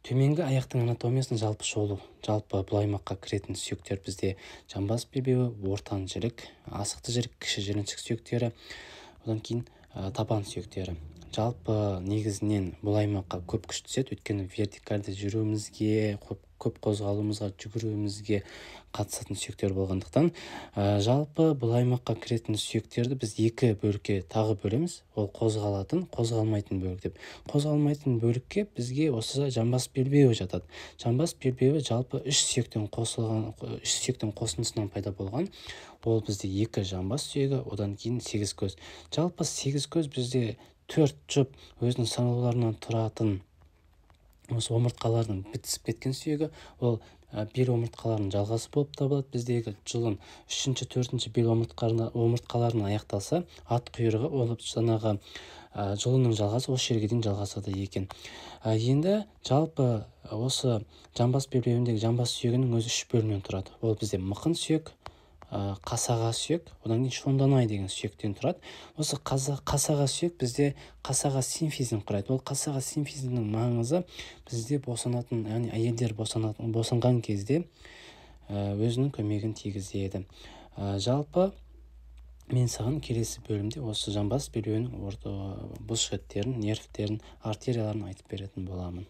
Төменгі аяқтың анатомиясын жалпы шолу. Жалпы бұл аймаққа кіретін сүйектер бізде жамбас белбеуі, ортан жілік, асықты жілік, кіші жіліншік сүйектері, одан кейін табан сүйектері. Жалпы негізінен бұл аймаққа көп күш түседі, өйткені вертикальді жүруімізге, көп қозғалуымызға, жүгіруімізге қатысатын сүйектер болғандықтан, жалпы бұл аймаққа кіретін сүйектерді біз екі бөлікке тағы бөлеміз. Ол қозғалатын, қозғалмайтын бөлік деп. Қозғалмайтын бөлікке бізге осы жамбас белбеуі жатады. Жамбас белбеуі жалпы үш сүйектен қосылған, үш сүйектің қосындысынан пайда болған. Ол бізде екі жамбас сүйегі, одан кейін сегіз көз. Жалпы сегіз көз бізде төрт жұп өзінің саңылауларынан тұратын осы омыртқалардың бітісіп кеткен сүйегі. Ол бел омыртқаларының жалғасы болып табылады. Біздегі жұлын үшінші, төртінші бел омыртқаларына аяқталса, ат құйрығы ол жаңағы жұлынның жалғасы осы жерге дейін жалғасады екен. Енді жалпы осы жамбас белбеуіндегі жамбас сүйегінің өзі үш бөлімнен тұрады. Ол бізде мықын сүйек, қасаға сүйек, одан кейін шонданай деген сүйектен тұрады. Осы қасаға сүйек бізде қасаға симфизін құрайды. Ол қасаға симфизінің маңызы бізде босанатын, яғни әйелдер босанған кезде өзінің көмегін тигізеді. Жалпы мен саған келесі бөлімде осы жамбас белбеуінің бұлшықеттерін, нервтерін, артерияларын айтып беретін боламын.